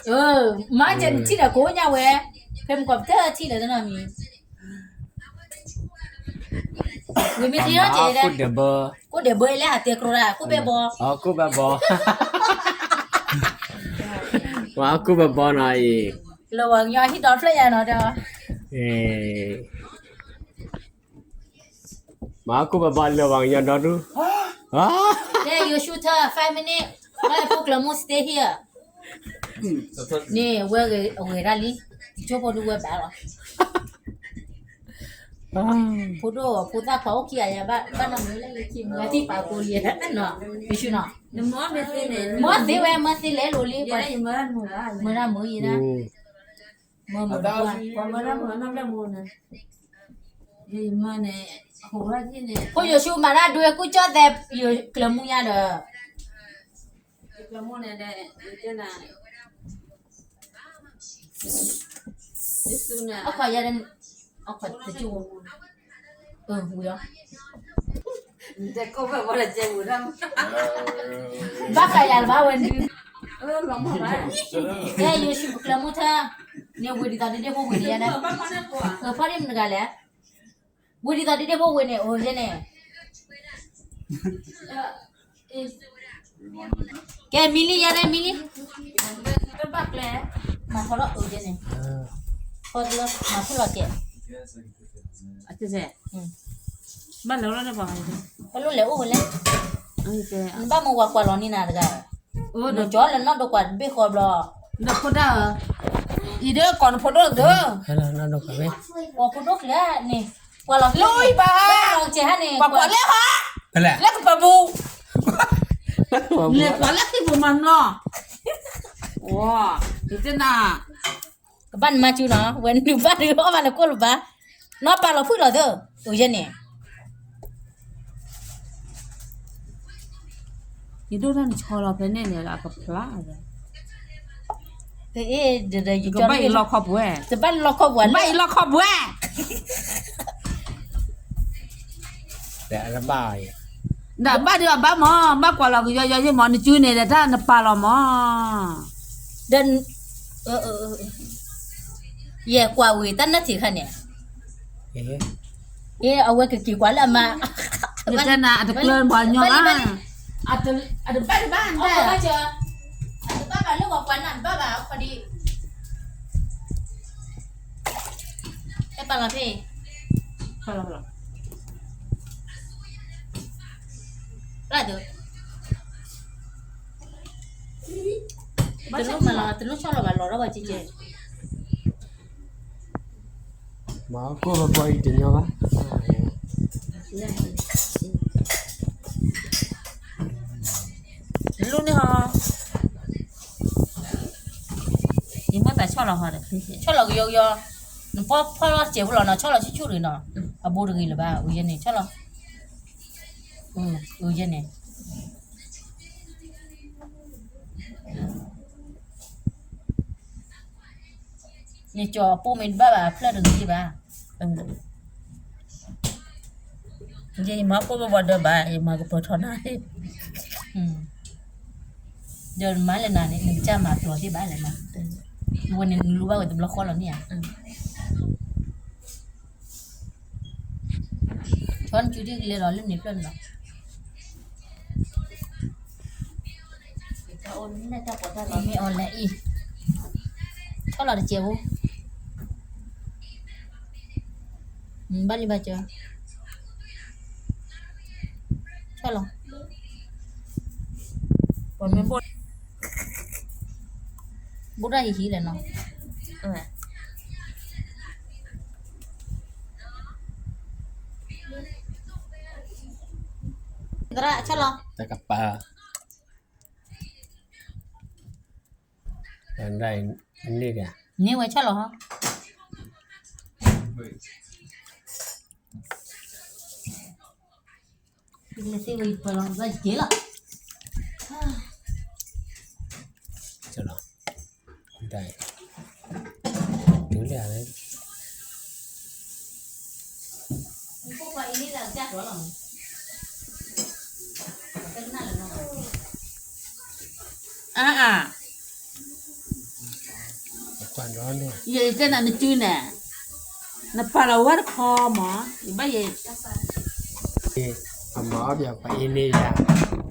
မၤကဲးထံၣ်ဒီးကိးညါဝဲ, ဖဲမုၢ်ကီၢ်ပတထံၣ်လၢၤတနီၤမံၤ, ဝံၤမ့ၢ်ထံၣ်ထီၣ်ကဲးဒီး, ကိးဒဲးဘၢလၢအတဲကြိးတၢ် ကိးဘဲဘီ, ကိးဘဲဘီ, ဝဲကိးဘဲဘီနီၤအံၤ, လၢပှၤကညီဟံၣ်ဒီဖျၢၣ်ညါနီၤဒီး, မၤကိးဘဲဘီလၢပှၤကညီဒီဒူၣ်, ကဲ ယိၤၡူထၢ five minute, ဘၣ်ဖိကျၢၤမူ stay here, န့ၣ်ဝဲအဂ့ၤတၢ်လံ, ယဆိကမိၣ်ဒုးဝဲဘၣ်လီၤ, ဖိဒိၣ်ဖိသၣ်ခွါအိၣ်ခံဂၤယၤ ဘၣ်နီတမံၤလၢယခံမုၢ်ဂၤထံၣ်ပာ် ကိးလံနီၤ, ယိၤၡူနီၤ, မ့ၢ်သ့ဝဲ မ့ၢ်သ့လဲၤလိၤလံ, မၢဒၣ်မုၢ်ယဲဒၣ်, မၢမုၢ်, ဖိယိၤၡူမၤတၢ်ဒွဲၣ်ကူၣ်ကၠီၣ်သဲး ယိၤကျၢၤမူညါဒီး အခီယဲ, အခီတကၠိ, ဝံၤလီၤ, ဘၣ်ဃးယၤလၢၤဘၣ်ဝဲဒုး, ကဲ ယိၤၡူကျၢၤမူထၢ, န့ၣ်ဝံၤဒ်သိးဒ့ဒ့ဖိဝံၤန့ၣ်ယဲဒၣ်, ဖီဒံၣ်မတဂၤလဲၣ်, ဝံၤဒ်သိးဒ့ဒ့ဖိဝံၤန့ၣ် အိၣ်ယဲန့ၣ် ကဲ မံလံ ယဲဒၣ်မံလံ, မၤထီၣ်လီၤအိၣ်ယဲန့ၣ်, မၤထီၣ်လီၤကဲး, ဘၣ်လဲၤအိၣ်ဝဲလဲၣ်, နဘၣ်မၤဝၤကွၢ်လီၤန့ၢ်နၤတဂၤ, နကၠီလၢနီၢ်ဒိကွၢ်တဘ့ၣ်ဃီဘျီ, နဖိဒၣ်ဧၢ, အံၤဒၣ်ကိးနဖိဒိၣ်ကဒၢ, ကိးဖိဒိၣ်ကျဲန့ၣ်, ကွၢ်လီၤလံဘၣ်, ကွၢ်လီၤကဲးဟါန့ၣ်, ကွၢ်ကွၢ်လၢဟီ, လၢကပၤပူၤ, လဲၤကွၢ်လၢခံပူၤမၤနီၤ, ယတဲနၤ, ကဘၣ်နမၤစူၤနီၤ, ဝဲနုာ်ဘၣ်နုာ်အီၣ်ဘၣ်နကိၣ်လၢၤဘၣ်, နီၢ်ပာ်လီၤဖုၣ်လီၤသၢ, အိၣ်ယဲန့ၣ် ယဒိၣ်တၢ်နဆီလီၤဖဲန့ၣ်န့ၣ် အကဖျါ, ကဘၣ်ယလီၢ်ခီပှဲၤ, တဘၣ်လီၢ်ခီပှဲၤ, ဘၣ်ယလီၢ်ခီပှဲၤ, ဘၣ်, ဘၣ်ဒီးအဘၣ်မး, ဘၣ်ကွၢ်လီၤကယီယီယ့ၢ်မး, နစုန့ၣ်ဒီးတၢ်နပာ်လီၤမး, ဒီး ယကွၢ်ဝံၤတၢ်နၢ်ထံၣ်ခါန့ၣ်, အဝဲကက့ၤကွၢ်လၢအမါ, ယတဲနၤ အတကျၢၤပှၤညီဘၣ်, အတဘၣ်တဘၣ်, အတဘၣ်ဘၣ်လၢပှၤကွၢ်နၤတဘၣ်ဘၣ်, ခီဒံး, ဟဲပာ်လီၤဖဲအံၤ, ပာ်လီၤဖဲလီၤ, ပာ်လီၤ, တလိၣ်မၤလီၤ, တလိၣ်ဆီလီၤဘၣ်, လီၤထီၣ်ဘၣ်ကဲကဲ, မၤကိၢ်ဘၣ်ဘၣ်အံၤတညီဘၣ်, တလိၣ်န့ၣ်ဟီ, ယမ့ၢ်သးဆီလီၤဟီဒီး, ဆီလီၤကယီကယီ, နဖီဖီလီၤစဲးဖိလီၤနီၤ, ဆီလီၤဆူၣ်ဆူၣ်ရံၤနီၤ, အဘိတဂ့ၤလၢၤဘၣ်, အိၣ်ယဲန့ၣ်, ဆီလီၤ, အိၣ်ယဲန့ၣ် ယကၠီၤပိၢ်မ့ၢ်တဘၣ်ဘၣ် အဖျၢၣ်တဂ့ၤဘၣ်, ယမၤပိၢ်ဘၣ်ဘၣ်ဒီးဘၣ် ယမၤကပၢၤထီၣ်နၤ, ဒီးမၤလၢနၤန့ၣ် နကစၢ်မၤပျီၤသ့ၣ်ဘၣ်လဲၣ်နၤ, ဝဲန့ၣ်နလူဘၣ်ဝဲတဘျီဃီလီၤန့ၣ်ဧါ. ဆီနစုဒ်ကလဲၤလီၤလၢန့ၣ်ဖျၢၣ်န့ၣ်လီၤ. မ့ၢ်အီၤလဲၣ်အံၤ, ဆီလီၤတစဲးဖိ, ဘၣ်လံဘၣ်စၢၤ, ဆီလီၤ, ဘိၣ်တၢ်ဟံးဟံးလဲၣ်နီၤ. သရၣ် ဆီလီၤ, တကပၤ, န့ၢ်ဝဲဆီလီၤဟီ. အါအါ, ယတဲနၤနစုန့ၣ်, နပာ်လီၤဝဲတခီမး, ယဘၣ်ယဲ, အမၤအီၣ်ပှၤအ့န့ၢ်ယၤ,